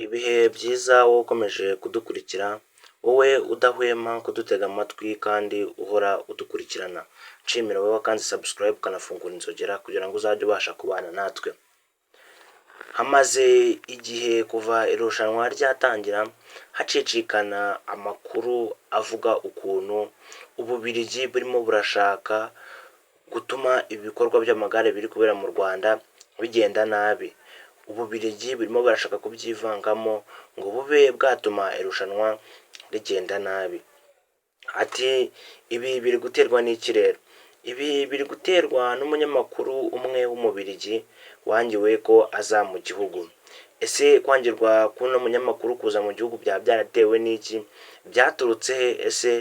Ibihe byiza wowe ukomeje kudukurikira, wowe udahwema kudutega amatwi kandi uhora udukurikirana. Nshimira wowe wakanze subscribe, ukanafungura inzogera kugira ngo uzajye ubasha kubana natwe. Hamaze igihe kuva irushanwa ryatangira hacicikana amakuru avuga ukuntu Ububiligi burimo burashaka gutuma ibikorwa by'amagare biri kubera mu Rwanda bigenda nabi. Ububiligi burimo burashaka kubyivangamo ngo bube bwatuma irushanwa rigenda nabi. Ati: "Ibi biri guterwa n'iki rero?" Ibi biri guterwa n'umunyamakuru umwe w'Umubirigi wangiwe ko aza mu gihugu. Ese kwangirwa k'uno munyamakuru kuza mu gihugu byaba byaratewe n'iki? Byaturutse he? Ese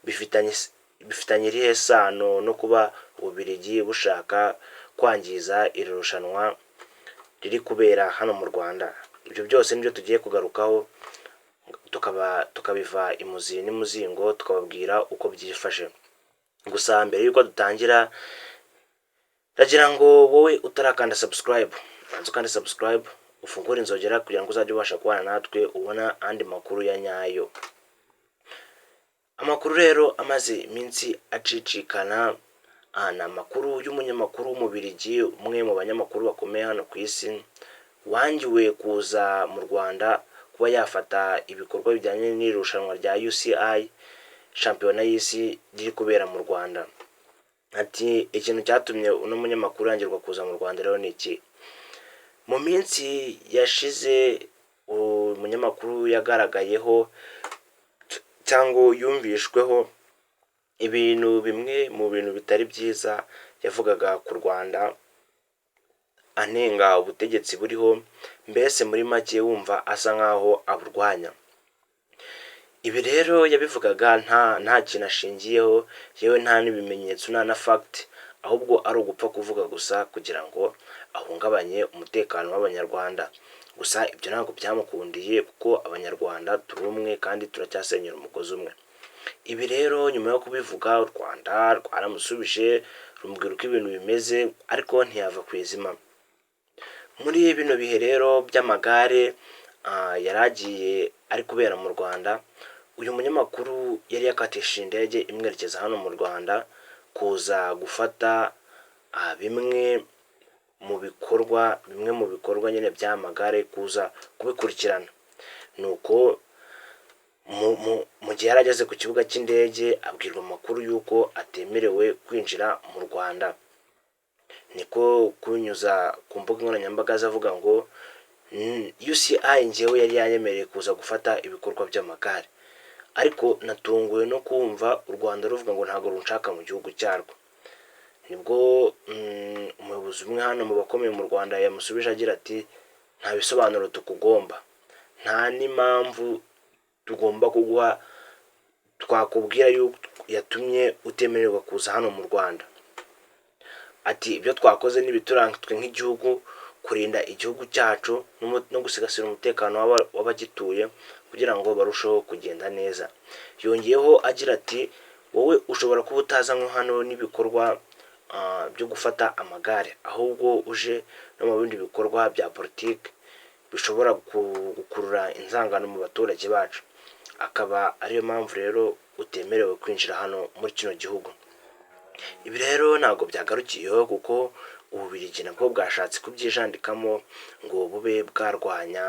bifitanye irihe sano no kuba Ububiligi bushaka kwangiza iri rushanwa riri kubera hano mu Rwanda? Ibyo byose nibyo tugiye kugarukaho, tukaba tukabiva imuzi n'imuzingo, tukababwira uko byifashe. Gusa mbere y'uko dutangira, ndagira ngo wowe utarakanda subscribe, banza ukande subscribe, ufungure inzogera kugira ngo uzajye ubasha kubana natwe, ubona andi makuru ya nyayo. Amakuru rero amaze iminsi acicikana ni amakuru y'umunyamakuru w'Umubirigi, umwe mu banyamakuru bakomeye hano ku isi, wangiwe kuza mu Rwanda kuba yafata ibikorwa bijyanye n'irushanwa rya UCI, shampiyona y'isi riri kubera mu Rwanda. Ati: "Ikintu cyatumye uno munyamakuru yangirwa kuza mu Rwanda rero ni iki?" Mu minsi yashize umunyamakuru yagaragayeho cyangwa yumvishweho ibintu bimwe mu bintu bitari byiza yavugaga ku Rwanda, anenga ubutegetsi buriho, mbese muri make wumva asa nkaho aburwanya. Ibi rero yabivugaga nta kintu ashingiyeho, yewe nta n'ibimenyetso, nta na fact, ahubwo ari ugupfa kuvuga gusa kugira ngo ahungabanye umutekano w'Abanyarwanda. Gusa ibyo ntabwo byamukundiye, kuko Abanyarwanda turi umwe kandi turacyasenyera umugozi umwe. Ibi rero nyuma yo kubivuga, u Rwanda rwaramusubije, rumubwira uko ibintu bimeze, ariko ntiyava ku izima. Muri bino bihe rero by'amagare yari agiye ari kubera mu Rwanda, uyu munyamakuru yari yakatishije indege imwerekeza hano mu Rwanda kuza gufata bimwe mu bikorwa nyine by'amagare, kuza kubikurikirana. Nuko mu gihe yari ageze ku kibuga cy'indege, abwirwa amakuru y'uko atemerewe kwinjira mu Rwanda. Niko kubinyuza ku mbuga nkoranyambaga ze avuga ngo: "UCI njyewe yari yanyemereye kuza gufata ibikorwa by'amagare, ariko natunguwe no kumva u Rwanda ruvuga ngo ntabwo runshaka mu gihugu cyarwo." Nibwo umuyobozi umwe hano mu bakomeye mu Rwanda yamusubije agira ati: "Nta bisobanuro tukugomba, nta n'impamvu tugomba kuguha twakubwira yuko yatumye utemererwa kuza hano mu Rwanda." Ati: "Ibyo twakoze n'ibituranga twe nk'igihugu, kurinda igihugu cyacu no gusigasira umutekano w'abagituye kugira ngo barusheho kugenda neza." Yongeyeho agira ati: "Wowe ushobora kuba utazanywe hano n'ibikorwa byo gufata amagare, ahubwo uje no mu bindi bikorwa bya politiki bishobora gukurura inzangano mu baturage bacu, akaba ariyo mpamvu rero utemerewe kwinjira hano muri kino gihugu." Ibi rero ntabwo byagarukiyeho, kuko Ububiligi nabwo bwashatse kubyijandikamo ngo bube bwarwanya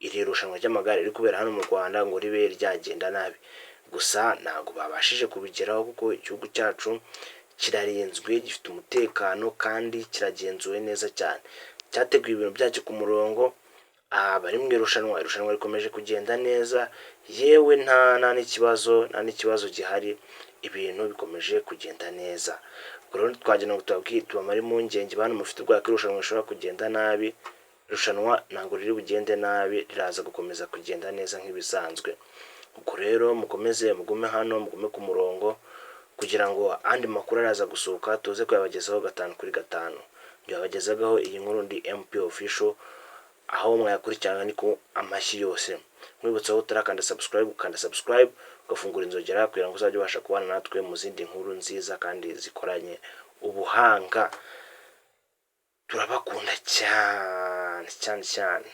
iri rushanwa ry'amagare riri kubera hano mu Rwanda ngo ribe ryagenda nabi. Gusa ntabwo babashije kubigeraho, kuko igihugu cyacu kirarinzwe, gifite umutekano kandi kiragenzuwe neza cyane, cyateguye ibintu byacyo ku murongo. Bari mu irushanwa, irushanwa rikomeje kugenda neza, yewe nta n'ikibazo gihari, ibintu bikomeje kugenda neza. Ubwo rero twagira ngo tubabwire, tubamare impungenge bantu mufite ubwoba ko irushanwa rishobora kugenda nabi. Irushanwa ntabwo riri bugende nabi, riraza gukomeza kugenda neza nk'ibisanzwe. Ubwo rero mukomeze mugume hano, mugume ku murongo kugira ngo andi makuru araza gusohoka tuze kuyabagezaho gatanu kuri gatanu. Byabagezagaho iyi nkuru ndi MP Official, aho mwayakurikirana ni ku amashyi yose. Mwibutsa aho utarakanda subscribe, ukanda subscribe, ugafungura inzogera kugira ngo uzajye ubasha kubana natwe mu zindi nkuru nziza kandi zikoranye ubuhanga. Turabakunda cyane cyane cyane.